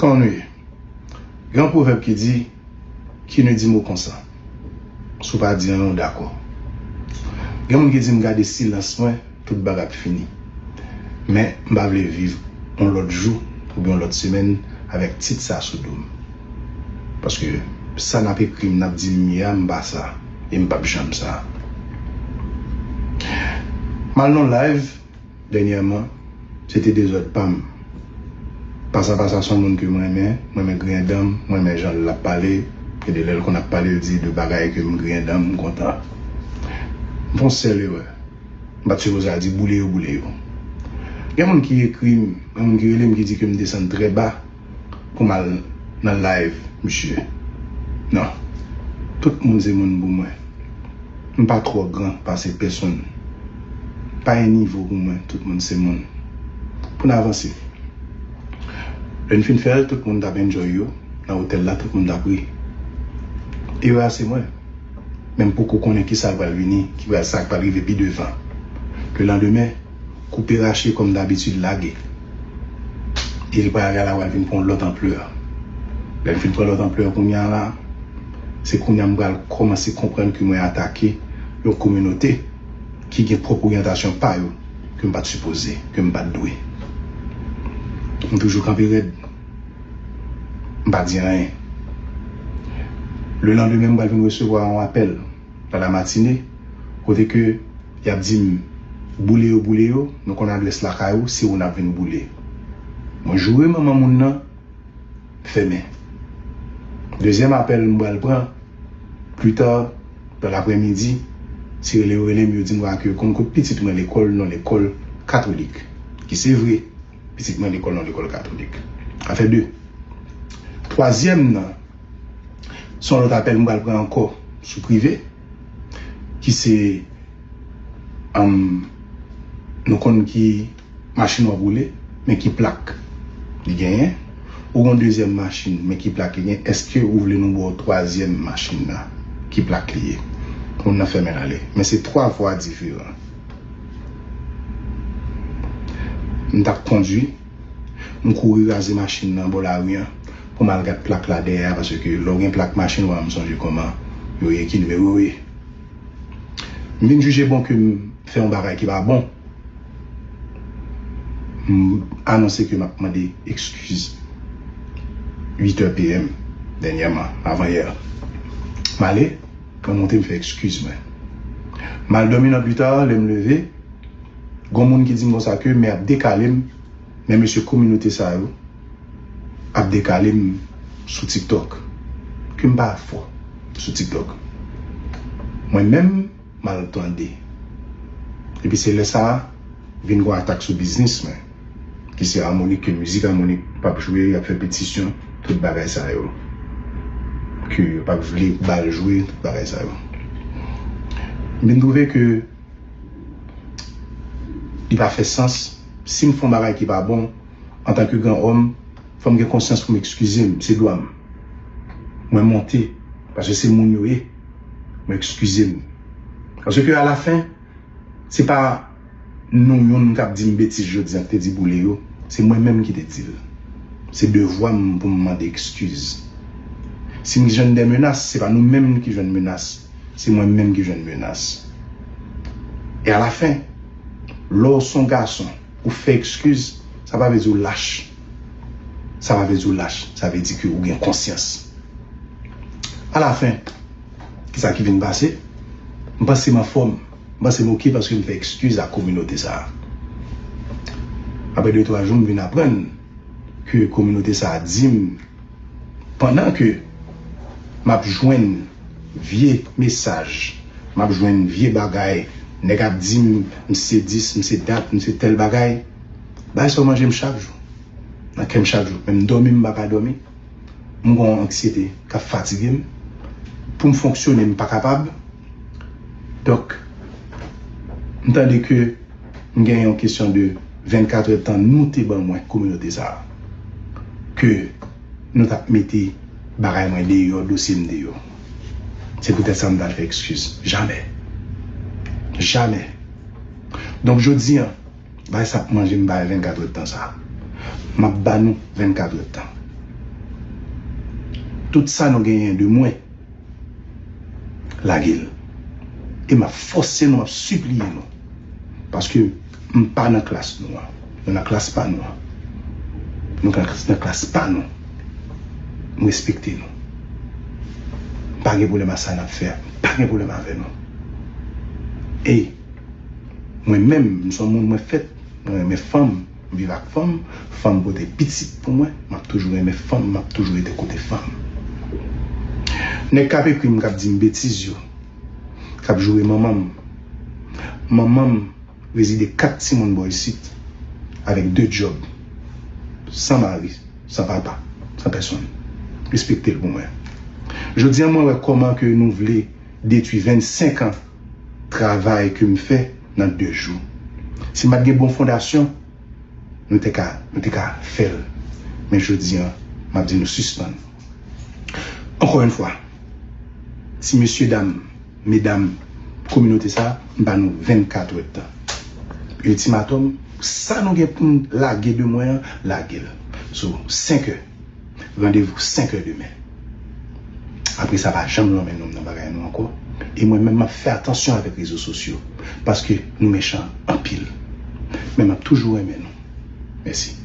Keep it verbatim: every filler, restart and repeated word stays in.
Kòman nou ye? Gen yon pwovèb ki di, qui ne dit mot consent. Si w pa di anyen, w dakò. Gen moun ki di m gade silans mwen, tout bagay ap fini. Men, m pa vle viv yon lòt jou oubyen yon lòt semèn avèk tit sa sou do m. Paske sa n ap ekri m, n ap di m ye a, m pa sa. E m p ap janm sa. M al nan live, dènyèman, se te dezòd pa m. Pasa Pasa se yon moun ke m renmen, m renmen griyen dan m, m renmen jan l ap pale, e de lè l konn ap pale, l di de bagay ke m griyen dan m, m kontan. M fè yon sèl erè. M pa t sipoze al di boule yo, boule yo. Gen moun ki ekri m, gen moun ki rele m ki di ke m desann trè ba pou m al nan live misye. Non. Tout moun se moun pou mwen. M pa twò gran pase pèsonn. Pa gen nivo pou mwen, tout moun se moun. Pou n avanse. Lè n fin fè l, tout moun t ap enjoy yo. Nan otèl la, tout moun t ap ri. Erè a se mwen. Men m poko konnen kisa k pral vini, ki pral, sa k pral rive pi devan. Lelandemen, koupe rache kòm dabitid lage. E li pral, bagay la pral vin pran yon lòt anplè. Lè l fin pran lòt anplè kounye a la, se kounye a m pral kòmanse konprann ke mwen atake yon kominote ki gen pwòp oryantasyon pa yo ke m pa t sipoze, ke m pa t dwe. M toujou kanpe rèd. M pa di anyen. Lelandemen, m pral vin resevwa yon apèl nan lamatine, kote ke y ap di m, boule yo, boule yo, nou konn adrès lakay ou, se ou n ap vin boule. Mwen joure manman moun nan, fèmen. Dezyèm apèl m pral pran, pli ta, dan laprèmidi, se rele yo rele m, yo di m ke yo konn kot pitit mwen lekòl, nan lekòl katolik. Ki se vre, pitit mwen lekòl, nan lekòl katolik. Sa fè de. Twazyèm nan, se yon lòt apèl m pral pran ankò sou prive, ki se, um, nou konn ki machin w ap woule, men ki plak li genyen. Ou gen yon dezyèm machin, men ki plak li genyen. Èske ou vle nou ba w twazyèm machin nan? Ki plak li ye? Moun nan fèmen l ale. Men se twa vwa diferan. M t ap kondwi, m kouri raze machin nan bò lari an pou m al gad plak la dèyè a, paske lè w gen plak machin, w a m sonje kòman yo ye, ki nimewo yo ye. M vin jije bon ke m fè yon bagay ki pa bon. M anonse ke m ap mande ekskiz. Uit è P M, dènyèman, avan yè. M ale, mwen monte, m fè ekskiz mwen. M al dòmi nan pita, lè m leve, gon moun ki di m konsa ke men ap dekale m, men mesye kominote sa yo ap dekale m sou TikTok. Ke m pa fò sou TikTok. Mwen menm, m al tande. Epi se lè sa a, vin gon atak sou biznis mwen. Ki se amonik, ke mizik amonik p ap jwe, y ap fè petisyon, tout bagay sa yo. Ke yo p ap vle ba l jwe, tout bagay sa yo. M vin twouve ke li pa fè sans. Si m fè yon bagay ki pa bon, antanke gran òm, fò m gen konsyans pou m ekskize m, se dwa m. Mwen monte, paske se moun yo ye, mwen ekskize m. Paske alafen, se pa nou youn k ap di m betiz jodi a, k te di boule yo, se mwen menm ki te di l. Se devwa m pou m mande ekskiz. Si m jwenn de menas, se pa nou menm ki jwenn menas, se mwen menm ki jwenn menas. E alafen, lè w se yon gason, ou fè ekskiz, sa pa vle di w lach. Sa pa vle di w lach, sa vle di ke ou gen konsyans. Alafen, kisa ki vin pase? M panse m anfòm, m panse m oke paske m fè ekskiz a kominote sa a. Apre de twa jou, m vin aprann ke kominote sa a di m, pandan ke m ap jwenn vye mesaj, m ap jwenn vye bagay, nèg ap di m, m se dis, m se dat, m se tèl bagay, bagay sa yo manje m chak jou. Nan kè m chak jou. Menm dòmi, m pa ka dòmi. M gen yon anksyete k ap fatige m. Pou m fonksyone, m pa kapab. Donk, m tande ke m gen yon kesyon de vennkat èdtan nou te ban mwen, kominote sa a, ke nou t ap mete bagay mwen deyò, dosye m deyò. Se poutèt sa m pa fè ekskiz. Jamè. Jamè. Donk, jodi a, bagay sa ap manje m bagay vennkat èdtan sa a. M ap ba nou vennkat èdtan. Tout sa nou genyen de mwen, lage l. E m ap fòse nou, m ap sipliye nou. Paske m pa nan klas nou an. Nou nan klas pa nou an. Nou nan klas, nan klas pa nou. M respekte nou. M pa gen pwoblèm a sa n ap fè a. M pa gen pwoblèm avè nou. E mwen menm, m se yon moun mwen fèt, mwen renmen fanm, m viv ak fanm, fanm pote pitit pou mwen, m ap toujou renmen fanm, m ap toujou rete kote fanm. Nèg k ap ekri m, k ap di m betiz yo, k ap joure manman m. Manman m rezide kat timoun bò isit, avèk de djòb, san mari, san papa, san pèsonn. Respekte l pou mwen. Jodi a, mwen wè kòman ke nou vle detwi vennsenk an travay ke m fè nan de jou. Si m pa t gen bon fondasyon, nou te ka, nou te ka fè l. Men jodi a, m ap di nou sispann. Ankò yon fwa, ti mesye dam, medam, kominote sa, m ba nou vennkat èdtan. Iltimatòm, sa nou gen pou n lage de mwen an, lage l. So, senk è. Randevou senk è demen. Apre sa, pa janm lonmen non m nan bagay nou ankò. E mwen menm, m ap fè atansyon avèk rezo sosyo. Paske nou mechan anpil. Men m ap toujou renmen nou. Mèsi.